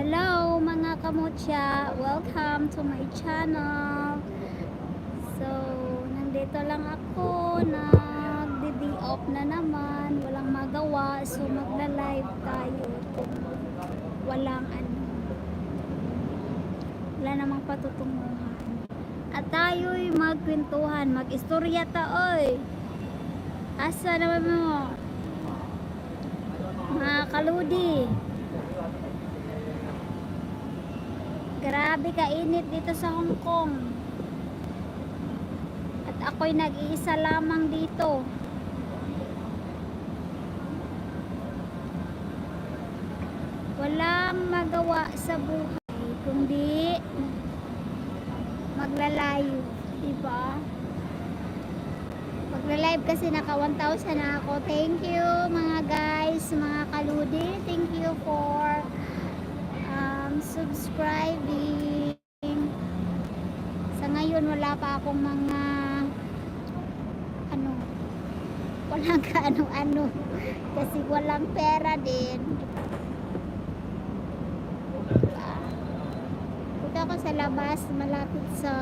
Hello, mga kamutya! Welcome to my channel. So, nandito lang ako, nagdi-day off na naman, walang magawa, so magla-live tayo kung walang ano, wala namang patutunguhan. At tayo'y magkwentuhan, mag-istorya ta, oy! Asa naman mo? Mga kaludi. Grabe kainit dito sa Hong Kong. At ako'y nag-iisa lamang dito. Walang magawa sa buhay kundi maglalayo, diba? Magla-live kasi naka 1,000 na ako. Thank you, mga guys, mga kaludi. Thank you for subscribing. Sa ngayon, wala pa akong mga ano, walang kaano-ano kasi walang pera din. Diba? Punta ako sa labas, malapit sa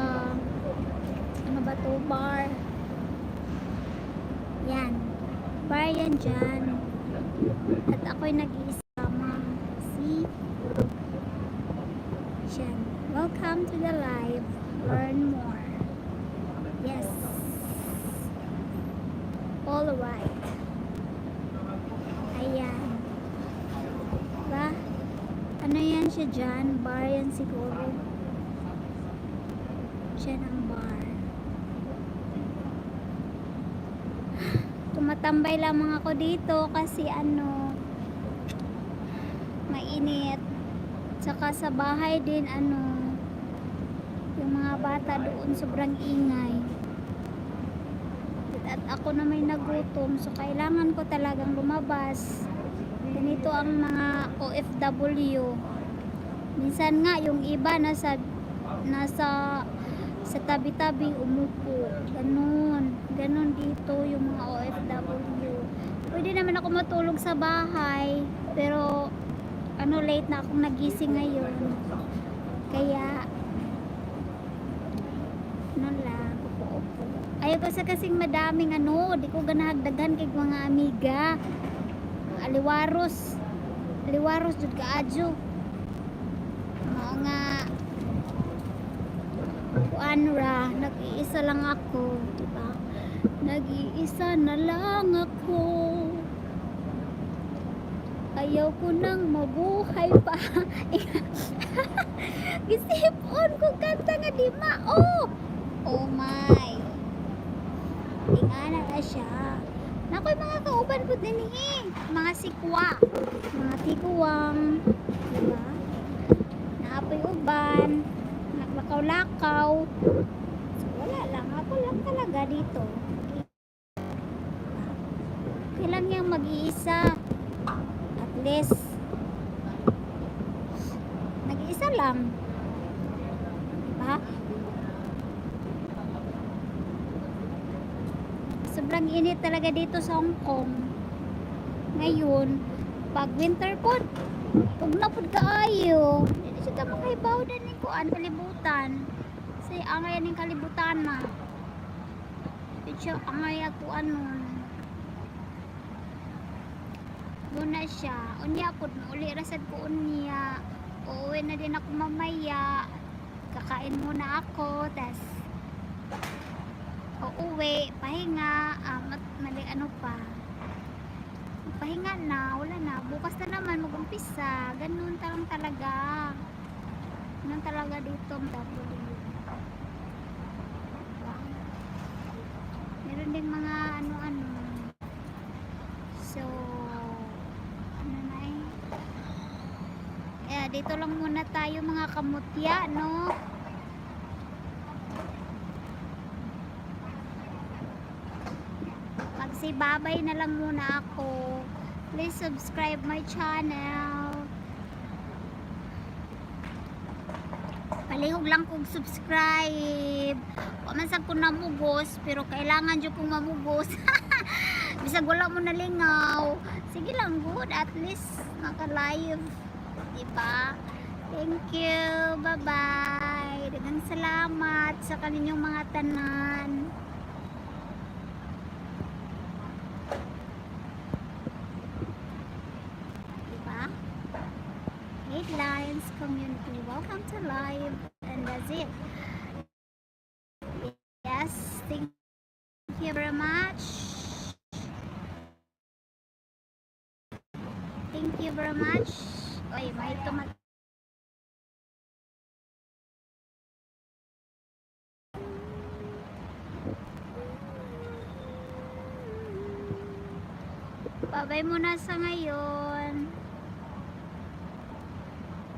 ano ba to, bar. Yan. Bar yan dyan. At ako'y nag-iisa lamang. See? Diyan. Welcome to the live. Learn more. Yes. All right. Ayan. Ba? Ano yan siya dyan? Bar yan siguro. Siya ang bar. Tumatambay lamang ako dito kasi ano, mainit. Tsaka sa bahay din, ano, yung mga bata doon sobrang ingay. At ako na may nagutom, so kailangan ko talagang lumabas. Ganito ang mga OFW. Minsan nga yung iba nasa sa tabi-tabi umupo. Ganun. Ganun dito yung mga OFW. Pwede naman ako matulog sa bahay, pero ano, late na akong nagising ngayon. Kaya ano lang, upo-upo. Ayaw kasi kasing madaming ano, di ko ganahag daghan kay mga amiga. Aliwaros. Aliwaros jud kaadyo. Mao nga kuan ra, nag-iisa lang ako, di ba? Nag-iisa na lang ako. Ayaw ko nang mabuhay pa. Gisipon ko kanta nga di mao. Oh my. Ingana na siya. Nakoy mga kauban po din eh. Mga sikwa. Mga tiguang. Diba? Naapoy uban. Naglakaw-lakaw. So, wala lang. Ako lang talaga dito. Kailan yung mag-iisa? At least, nag-iisa lang. Diba? Sobrang init talaga dito sa Hong Kong. Ngayon, pag winter po, pag na pud kaayo, hindi siya ka makahibaw din ni kuan kalibutan. Kasi angay ning kalibutan na. Di siya angay ako nun. Muna siya. Unya pud uli ra sad ko unya. Uuwi na din ako mamaya. Kakain muna ako, tas uuwi, pahinga, mali ano pa. Pahinga na, wala na. Bukas na naman mag-umpisa. Ganun talang talaga. Ganun talaga dito. W. Diba? Meron din mga ano-ano. So, ano na eh. Kaya dito lang muna tayo, mga kamutya, no? Magsibabay na lang muna ako. Please subscribe my channel. Palihog lang kong subscribe. Wa man sad ko namugos, pero kailangan jud kong mamugos. Bisag wala mo nalingaw. Sige lang, good. At least naka-live. Diba? Thank you. Bye-bye. Daghang salamat sa kaninyong mga tanan. Diba? Headlines Community. Welcome to live. And that's it. Yes, thank you very much. Thank you very much. Oy, may tumat. Bye-bye muna sa ngayon.